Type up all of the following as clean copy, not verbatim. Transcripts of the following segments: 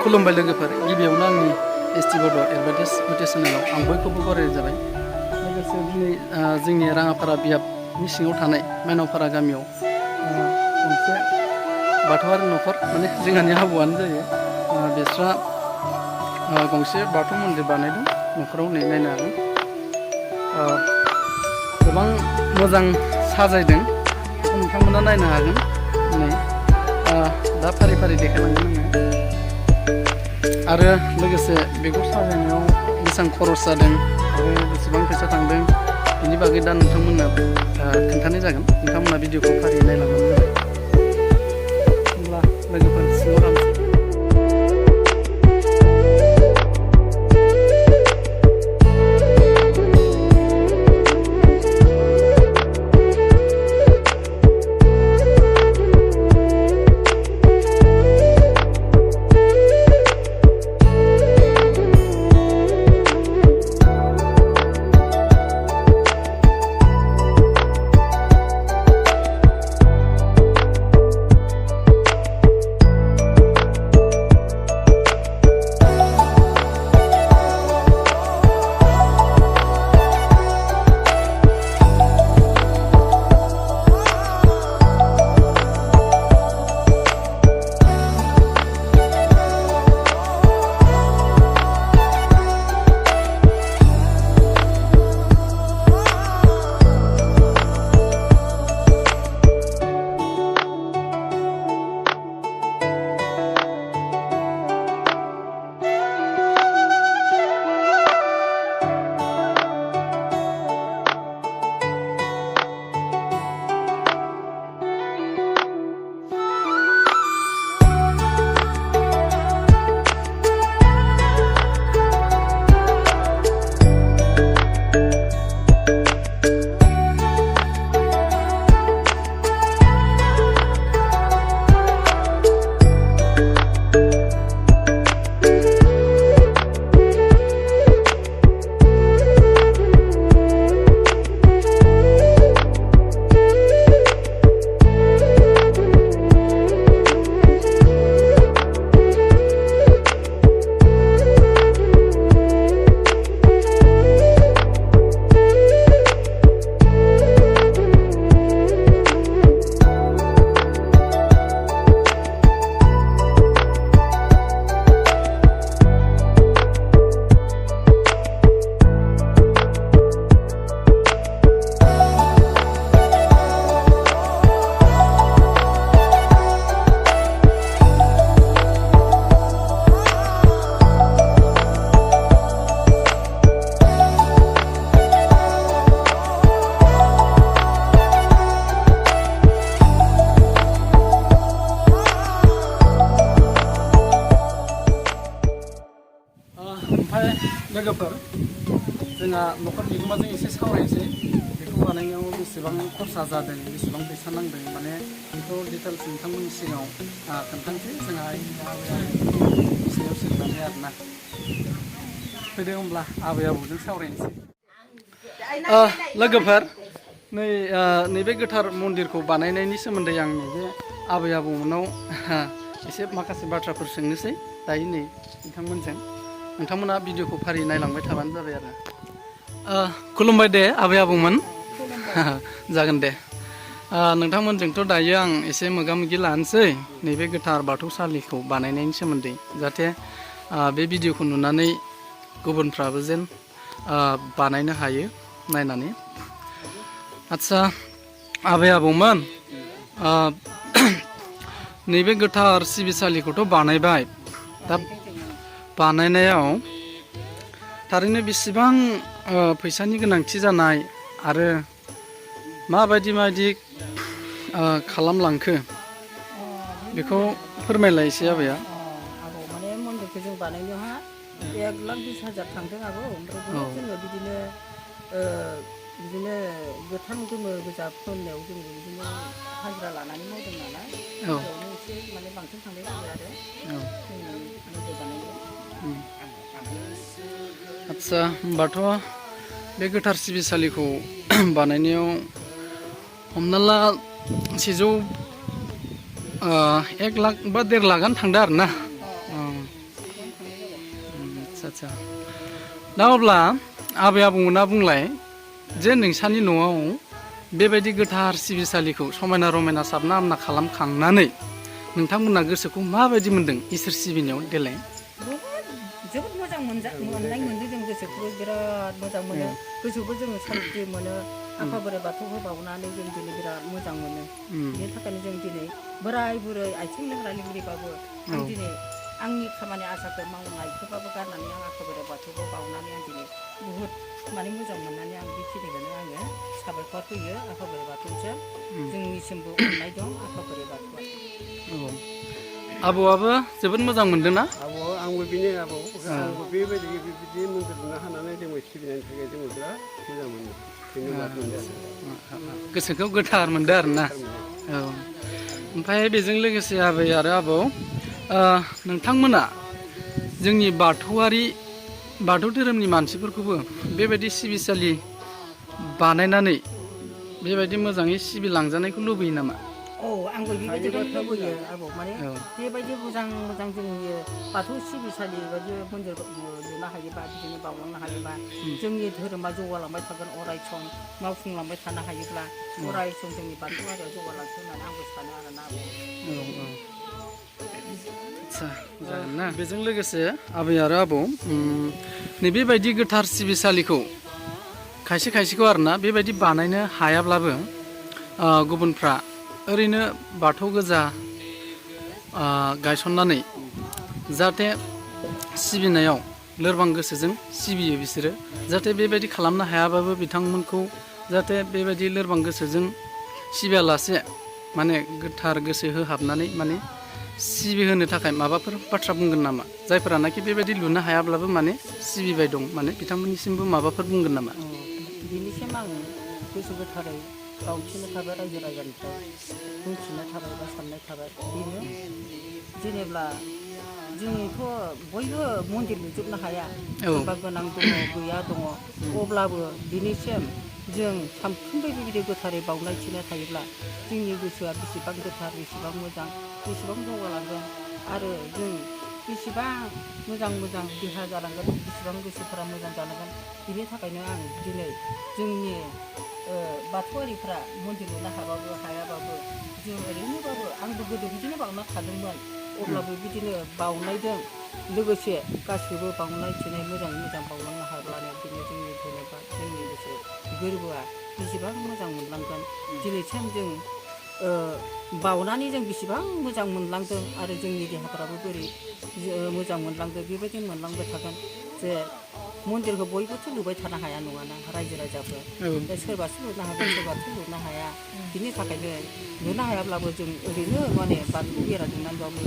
खुलुमबाय लोगोफोर गिबियावनो आंनि एसटि बड' एडभार्टाइज इउटुब चेनेलाव आं बयखौबो बरायनाय जाबाय। लोगोसे दिनै जोंनि राङापारा बियाबनि सिङाव थानाय माइनावपारा गामियाव गंसे बाथौआरि न'खर माने जोंहानि आबौआनो जायो बिस्रा गंसे बाथौ मन्दिर बानायदों न'खराव नै नायनो हागोन। गोबां मोजां साजायदों नोंथांमोना नायनो हागोन। नै दा फारि फारि देखायलांगोन आङो आरो लोगोसे बेखौ साजायनायाव बेसेबां खरस जादों आरो बेसेबां फैसा थांदों बेनि बागै दा नोंथांमोननो खोन्थानाय जागोन। नोंथांमोना भिडिअखौ फारियै नायलांबानो जाबाय। होमब्ला लोगोफोर सिङाव हाबसै। ओमफ्राय लोगोफोर जोंहा न'खर बिगोमाजों एसे सावरायनोसै बेखौ बानायनायाव बेसेबां खरसा जादों बेसेबां फैसा नांदों माने बेखौ डिटेल्स नोंथांमोननि सिगाङाव खोन्थानोसै जोंहा सायाव सोंनानै आरोना फैदो होमब्ला आबै आबौजों सावरायनोसै। लोगोफोर नैबे गोथार मन्दिरखौ बानायनायनि सोमोन्दै आं नैबे आबै आबौमोनाव एसे माखासे बाथ्राफोर सोंनोसै दायो नै नोंथांमोना भिडिअखौ फारि नायलांबाय थाबानो जाबाय आरो। खुलुमबाय दे आबै आबौमोन। जागोन दे नोंथांमोनजोंथ' दायो आं एसे मोगा मोगि लानोसै नैबे गोथार बाथौसालिखौ बानायनायनि सोमोन्दै जाहाथे बे भिडिअखौ नुनानै गुबुनफ्राबो जेन बानायनो हायो नायनानै। आदसा आबै आबौमोन नैबे गोथार सिबिसालिखौथ' बानायबाय दा बानायनायाव थारैनो बेसेबां फैसानि गोनांथि जानाय आरो माबायदि खालामलांखो बेखौ फोरमायलाय एसे आबैया। आबौ माने मन्दिरखौ जों बानायनायावहा 1,20,000 थांदों आबौ। ओमफ्राय जोङो बिदिनो गोथां गोमो गोजा फोननायाव जोङो बिदिनो हाजिरा लानानै मावदों नालाय बेयावनो एसे माने बांसिन थांनाय जाबाय आरो मन्दिर बानायनायाव। आदसा होमबाथ' बे गोथार सिबिसालिखौ बानायनायाव हमना ला 1 लाख बा 1.5 लाखआनो थांदो आरो ना। आदसा दा अब्ला आबै आबौमोना बुंलाय जे नोंसानि न'आव बेबायदि गोथार सिबिसालिखौ समायना रमायना साबना हामना खालामखांनानै नोंथांमोना गोसोखौ माबायदि मोन्दों इसोर सिबिनायाव देलाय? जोबोद मोजां मोननाय मोनदों जों गोसोखौबो बिराद मोजां मोनो गोसोखौ जोङो सान्थि मोनो आफा बोराइ बाथौखौ बावनानै जों दिनै बिराद मोजां मोनो बेनि थाखायनो जों दिनै बोराय बुरै आथिं लेंग्रा लेंग्रिबाबो आं दिनै आंनि खामानि आसाखौ मावनायखौबाबो गारनानै आं आफा बोराइ बाथौखौ बावनानै आं दिनै बुहुद माने मोजां मोननानै आं बेखिनिखौनो आङो साबायखर होयो आफा बोराइ बाथौजों जोंनिसिमबो अननाय दं आफा बोराइ बाथौआ। आबौआबो जोबोद मोजां मोनदों ना? आंबो बेनो आंबो बेबायदि मन्दिर लुना होनानै जोंबो सिबिनायनि थाखाय जोंबो बिराद मोजां मोनो गोसोखौ गोथार मोनदों आरोना। औ ओमफ्राय बेजों लोगोसे आबै आरो आबौ नोंथांमोना जोंनि बाथौ धोरोमनि मानसिफोरखौबो बेबायदि सिबिसालि बानायनानै बेबायदि मोजाङै सिबिलांजानायखौ लुबैयो नामा? औ आंबो बेबायदिनो लुबैयो आबौ माने बेबायदि मोजां जोंनि बाथौ सिबिसालि बायदि मन्दिर लुनो हायोबा बिदिनो बावलांनो हायोबा जोंनि धोरोमा जौगालांबाय थागोन अराय सम मावफुंलांबाय थानो हायोब्ला अराय सम जोंनि बाथौ हारिया जौगालांथों होननानै आंबो सानो आरोना आबौ। आदसा जागोन ना। बेजों लोगोसे आबै आरो आबौ नैबेबायदि गोथार सिबिसालिखौ खायसेखौ आरोना बेबायदि बानायनो हायाब्लाबो गुबुनफ्रा ओरैनो बाथौ गोजा गायसननानै जाहाथे सिबिनायाव लोरबां गोसोजों सिबियो बिसोरो जाहाथे बेबायदि खालामनो हायाबाबो बिथांमोनखौ जाहाथे बेबायदि लोरबां गोसोजों सिबियालासे माने गोथार गोसो होहाबनानै माने सिबिहोनो थाखाय माबाफोर बाथ्रा बुंगोन नामा? जायफोरानाखि बेबायदि लुनो हायाब्लाबो माने सिबिबाय दं माने बिथांमोननिसिमबो माबाफोर बुंगोन नामा? बिनिसिम आं गोसो गोथारै बावथिनो थाबाय रायजो राजानिफ्राय बुंथिनो थाबाय बा साननाय थाबाय बेनो जेनेब्ला जोंथ' बयबो मन्दिर लुजोबनो हाया सोरबा गोनां दङ गैया दङ अब्लाबो दिनैसिम जों सानफ्रोमबो बेबायदि गोथारै बावनाय थिनाय थायोब्ला जोंनि गोसोआ बेसेबां गोथार बेसेबां मोजां बेसेबां जौगालांगोन आरो जों बेसेबां मोजां देहा जालांगोन बेसेबां गोसोफोरा मोजां जालांगोन बिनि थाखायनो आं दिनै जोंनि बाथौआरिफ्रा मन्दिर लुनो हायाबाबो जों ओरैनोबाबो आंबो गोदो बिदिनो बावना थादोंमोन अब्लाबो बिदिनो बावनायजों लोगोसे गासिबो बावनाय थिनाय मोजाङै मोजां बावलांनो हाब्लानो बिदिनो जोंनि धोरोमा जोंनि गोसो गोरबोआ बेसेबां मोजां मोनलांगोन दिनैसिम जों बावनानै जों बेसेबां मोजां मोनलांदों आरो जोंनि देहाफ्राबो बोरै मोजां मोनलांदों बेबायदि मोनलांबाय थागोन जे मन्दिरखौ बयबोथ' लुबाय थानो हाया नङाना रायजो राजाफोर सोरबासो लुनो हागोन सोरबासो लुनो हाया बिनि थाखायनो लुनो हायाब्लाबो जों ओरैनो माने बाथौ बेरा दुमनानैबाबो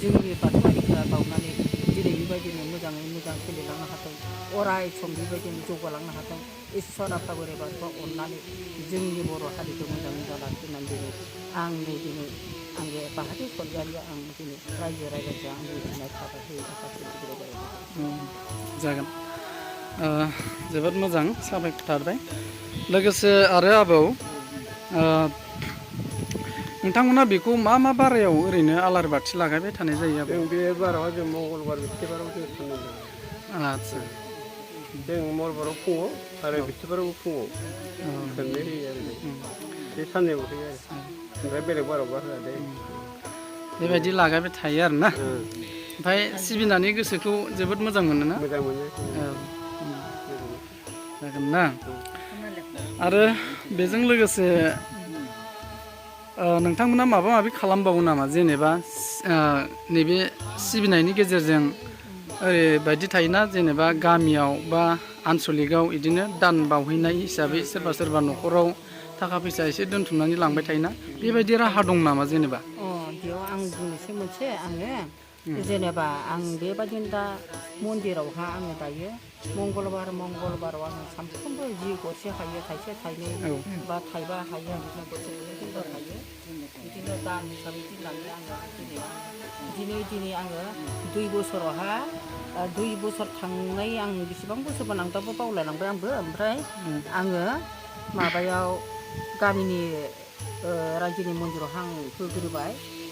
जोंनि बाथौआरिफ्रा बावनानै दिनै बेबायदिनो मोजाङै मोजां सोलिलांनो हाथों अराय सम बेबायदिनो जौगालांनो हाथों इसोर आफा बोराइ बाथौआ अननानै जोंनि बर' हारिखौ मोजाङै जालांथों दिनै आंनि दिनै आंनि बाहादुर सरगियारिया आं दिनै रायजो राजाजों आं बुजिनाय थाबाय होयो जागोन जोबोद मोजां साबायखर थाबाय लोगोसे आरो आबौ नोंथांमोना बेखौ मा बारायाव ओरैनो आलारि बाथि लागायबाय थानाय जायो आबौ? जों बे बाराव जों मंगलबार बिस्थिबाराव जों साननाय जायो। आदसा जों मंगलबाराव फुङाव आरो बिस्थिबाराव फुङाव खननै होयो आरो बे साननैयाव होयो आरो ओमफ्राय बेलेग बाराव बारा दे बेबायदि लागायबाय थायो आरोना ओमफ्राय सिबिनानै गोसोखौ जोबोद मोजां मोनो ना? मोजां मोनो जागोन ना आरो बेजों लोगोसे नोंथांमोना माबा माबि खालामबावो नामा जेनेबा नैबे सिबिनायनि गेजेरजों ओरैबायदि थायोना जेनेबा गामियाव बा आनसलिकआव बिदिनो दान बावहैनाय हिसाबै सोरबा न'खराव थाखा फैसा एसे दोनथुमनानै लांबाय थायोना बेबायदि राहा दं नामा जेनेबा? बेयाव आं बुंनोसै मोनसे आङो जेनेबा आं बेबायदिनो दा मन्दिरावहा आङो दायो मंगलबाराव आङो सानफ्रोमबो जि गरसे हायो थाइसे थाइनै बा थाइबा हायो आं बिदिनो गरसे गरनै हायो बिदिनो दान हिसाबै दिननानै आङो दिनै आङो 2 बोसोरावहा 2 बोसोर थांनाय आं बेसेबां बोसोरमोन आं दाबो बावलायलांबाय आंबो ओमफ्राय आङो माबायाव गामिनि रायजोनि मन्दिरावहा आं होग्रोबाय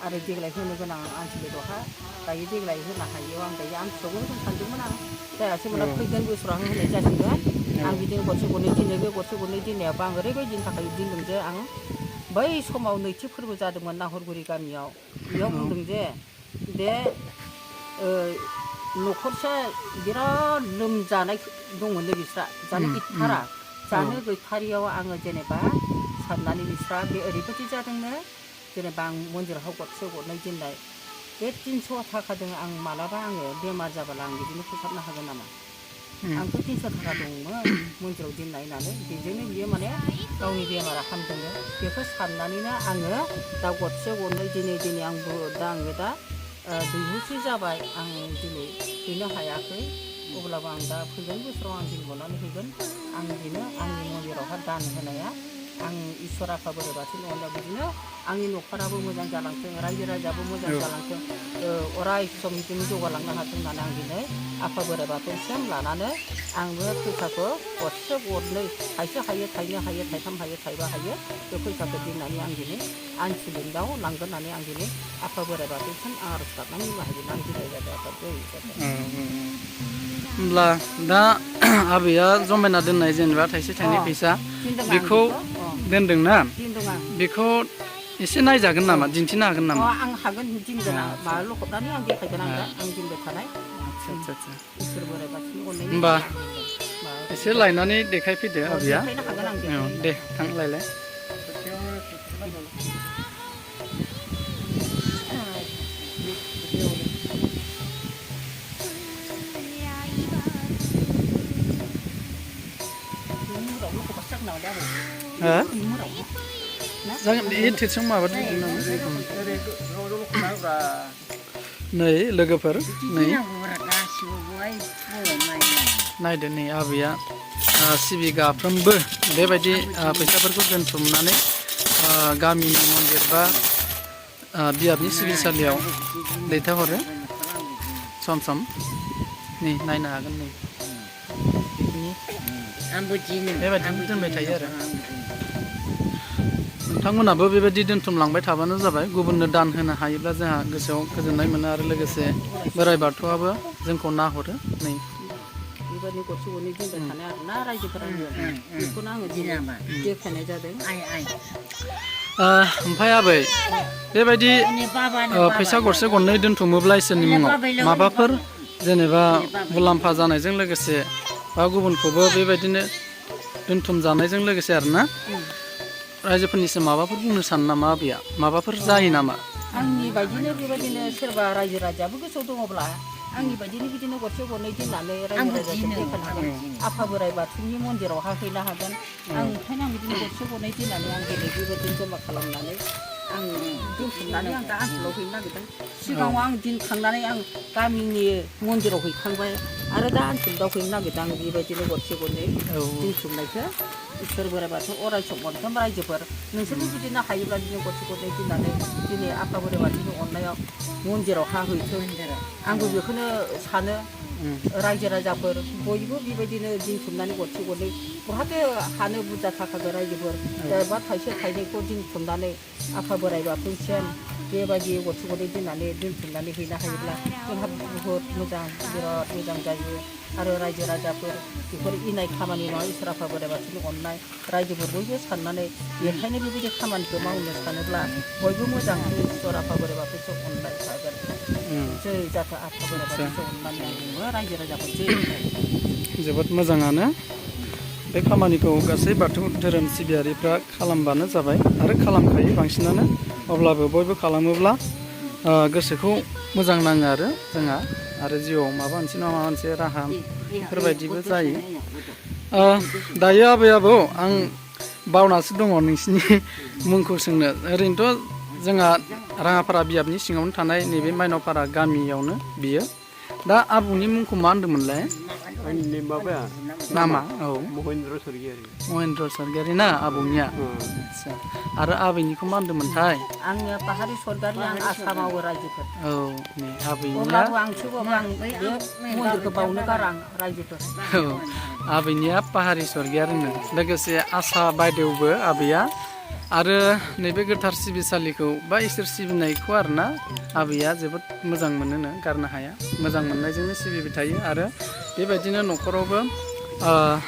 आरो देग्लाय होनो गोनां आनसलिकआवहा दायो देग्लाय होनो हायो आं दायो आमथिसुवायावबो होनो सानदोंमोन आं जायासै मोना फैगोन बोसोराव आं होनाय जासिगोन आं बिदिनो गरसे गरनै दिनै बे गरसे गरनै दिननायावबो आं ओरैबायदिनि थाखाय दिनदों जे आं बै समाव नैथि फोरबो जादोंमोन नाहरगुरि गामियाव बेयाव बुंदों जे बे न'खरसे बिराद लोमजानाय दंमोननो बिस्रा जानो गैथारा जानो गैथारियाव आङो जेनेबा साननानै बिस्रा बे ओरैबायदि जादोंनो जेनेबा आं मन्दिराव गरसे गरनै दिननाय बे 300 थाखाजों आं मालाबा आङो बेमार जाबोला आं बिदिनो फोसाबनो हागोन नामा आंथ' 300 थाखा दंमोन मन्दिराव दिननाय होननानै बेजोंनो बियो माने गावनि बेमारा हामदोंनो बेखौ साननानैनो आङो दा गरसे गरनै दिनै आंबो दा 2 बोसोर जाबाय आं दिनै हैनो हायाखै अब्लाबो आं दा फैगोन बोसोराव आं दिन बनानै हैगोन आं बिदिनो आंनि मन्दिरावहा दान होनाया आं इसोर आफा बोराइ बाथौनि अननायाव बिदिनो आंनि न'खराबो मोजां जालांथों रायजो राजायाबो मोजां जालांथों अराय सम बिदिनो जौगालांनो हाथों होननानै आं दिनै आफा बोराइ बाथौसिम लानानै आंबो फैसाखौ गरसे गरनै थाइसे हायो थाइनै हायो थाइथाम हायो थाइबा हायो बे फैसाखौ दिननानै आं दिनै आनसलिकआव लांगोन होननानै आं दिनै आफा बोराइ बाथौसिम आर'ज गाबनानै निमाहा आं दिनै जादों आफा होमब्ला दा आबैया जमायना दोननाय जेनेबा थाइसे थाइनै फैसा बेखौ दोनदोंना बेखौ एसे नायजागोन नामा दिन्थिनो हागोन नामा आं हागोन दिनगोन माबा लखबनानै आं देखायगोन आं दिनबाय थानाय इसोर बोराइ बाथौनि अननायनि होमबा एसे लायनानै देखायफैदो आबैया दे थां लायलाय जागोन बे टेटसजों माबादों नै लोगोफोर नै नायदो नै आबैया सिबिगाफ्रोमबो बेबायदि फैसाफोरखौ दोनथुमनानै गामिनि मन्दिर बा बियाबनि सिबिसालियाव दैथायहरो सम सम नै नायनो हागोन नै बेबायदिनो दोनबाय थायो आरो नोंथांमोनाबो बेबायदि दोनथुमलांबाय थाबानो जाबाय गुबुननो दान होनो हायोब्ला जोंहा गोसोआव गोजोननाय मोनो आरो लोगोसे बोराइ बाथौआबो जोंखौ नाहरो नै बेबायदिनो गरसे गरनै दोनबाय थानाय आरोना रायजोफोरा बेखौनो आङो देखायनाय जादों ओमफ्राय आबै बेबायदि फैसा गरसे गरनै दोनथुमोब्ला इसोरनि मुङाव माबाफोर जेनेबा मुलाम्फा जानायजों लोगोसे बा गुबुनखौबो बेबायदिनो दोनथुम जानायजों लोगोसे आरोना रायजोफोरनिसिम माबाफोर बुंनो सानो नामा आबैया माबाफोर जायो नामा आंनि बायदिनो बेबायदिनो सोरबा रायजो राजायाबो गोसोआव दङब्ला आंनि बायदिनो बिदिनो गरसे गरनै दोननानै रायजो राजाखौ देखायनो हागोन आफा बोराइ बाथौनि मन्दिराव हैनो हागोन आं ओंखायनो आं बिदिनो गरसे गरनै दोननानै आं दिनै बेबायदिनो जमा खालामनानै आं दोनथुमनानै आं दा आनसलाव हैनो नागिरदों सिगाङाव आं दिनखांनानै आं गामिनि मन्दिराव हैखांबाय आरो दा आनसलाव हैनो नागिरदों आं बेबायदिनो गरसे गरनै दोनथुमनायखौ इसोर बोराइ बाथौ अराय सम मोनफ्रोम रायजोफोर नोंसोरबो बिदिनो हायोब्ला बिदिनो गरसे गरनै दोननानै दिनै आफा बोराइ बाथौनि अननायाव मन्दिराव हैथों आंबो बेखौनो सानो रायजो राजाफोर बयबो बेबायदिनो दिनथुमनानै गरसे गरनै बहाथो हानो बुरजा थाखागोन रायजोफोर बा थाइसे थाइनैखौ दिनथुमनानै आफा बोराइ बाथौसिम बेबायदि गरसे गरनै दोनथुमनानै हैनो हायोब्ला जोंहा बुहुद मोजां बिराद मोजां जायो आरो रायजो राजाफोर बेफोर इनाय खामानि नङा इसोर आफा बोराइ बाथौनि अननाय रायजोफोर बयबो साननानै बेखायनो बेबायदि खामानिखौ मावनो सानोब्ला बयबो मोजां इसोर आफा बोराइ बाथौजों अननाय थागोन जै जाथो आफा बोराइ बाथौजों अननानै आं बुङो रायजो राजाफोर जै जोबोद मोजाङानो बे खामानिखौ गासै बाथौ धोरोम सिबियारिफ्रा खालामबानो जाबाय आरो खालामखायो बांसिनानो अब्लाबो बयबो खालामोब्ला गोसोखौ मोजां नाङो आरो जोंहा आरो जिउआव माबा मोनसे नङा माबा मोनसे राहा बेफोरबायदिबो जायो दायो आबै आबौ आं बावनासो दङ नोंसिनि मुंखौ सोंनो ओरैनोथ' जोंहा राङापारा बियाबनि सिङावनो थानाय नैबे माइनावपारा गामियावनो बियो दा आबौनि मुंखौ मा होनदोंमोनलाय आंनि माबाया नामा औ महेन्द्र सरगियारि महेन्द्र सरगियारि ना आबौनिया आदसा आरो आबैनिखौ मा होनदोंमोनथाय आंनिया पाहारि सरगारि आं आसा मावो रायजोफोर औ नै आबैनिया अब्लाबो आं थेवबाबो आं बे मन्दिरखौ बावनो गारा आं रायजोफोर औ आबैनिया पाहारि सरगियारिनो लोगोसे आसा बायदेवबो आबैया आरो नैबे गोथार सिबिसालिखौ बा इसोर सिबिनायखौ आरोना आबैया जोबोद मोजां मोनोनो गारनो हाया मोजां मोननायजोंनो सिबिबाय थायो आरो बेबायदिनो न'खरावबो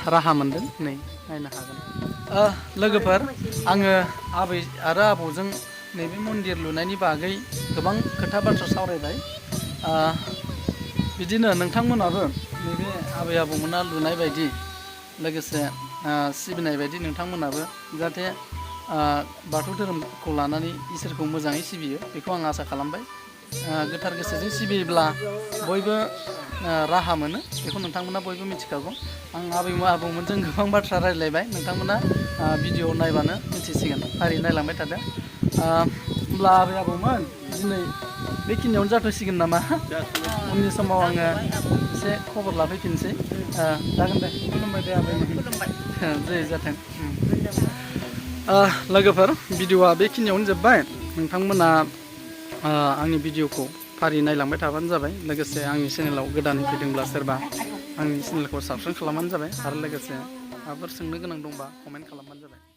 राहा मोनदों नै नायनो हागोन लोगोफोर आङो आबै आरो आबौजों नैबे मन्दिर लुनायनि बागै गोबां खोथा बाथ्रा सावरायबाय बिदिनो नोंथांमोनाबो नैबे आबै आबौमोना लुनाय बायदि लोगोसे सिबिनाय बायदि नोंथांमोनाबो जाहाथे बाथौ धोरोमखौ लानानै इसोरखौ मोजाङै सिबियो बेखौ आं आसा खालामबाय गोथार गोसोजों सिबियोब्ला बयबो राहा मोनो बेखौ नोंथांमोना बयबो मिथिखागौ आं आबौमोनजों गोबां बाथ्रा रायज्लायबाय नोंथांमोना भिडिअ नायबानो मिथिसिगोन फारि नायलांबाय थादो होमब्ला आबै आबौमोन दिनै बेखिनियावनो जाथ'सिगोन नामा उननि समाव आङो एसे खबर लाफैफिनसै जागोन दे खुलुमबाय दे आबै जै जाथों लोगोफोर भिडिअआ बेखिनियावनो जोब्बाय नोंथांमोना आंनि भिडिअखौ फारि नायलांबाय थाबानो जाबाय लोगोसे आंनि चेनेलाव गोदानै फैदोंब्ला सोरबा आंनि चेनेलखौ साबस्क्राइब खालामबानो जाबाय आरो लोगोसे माबाफोर सोंनो गोनां दंबा कमेन्ट खालामबानो जाबाय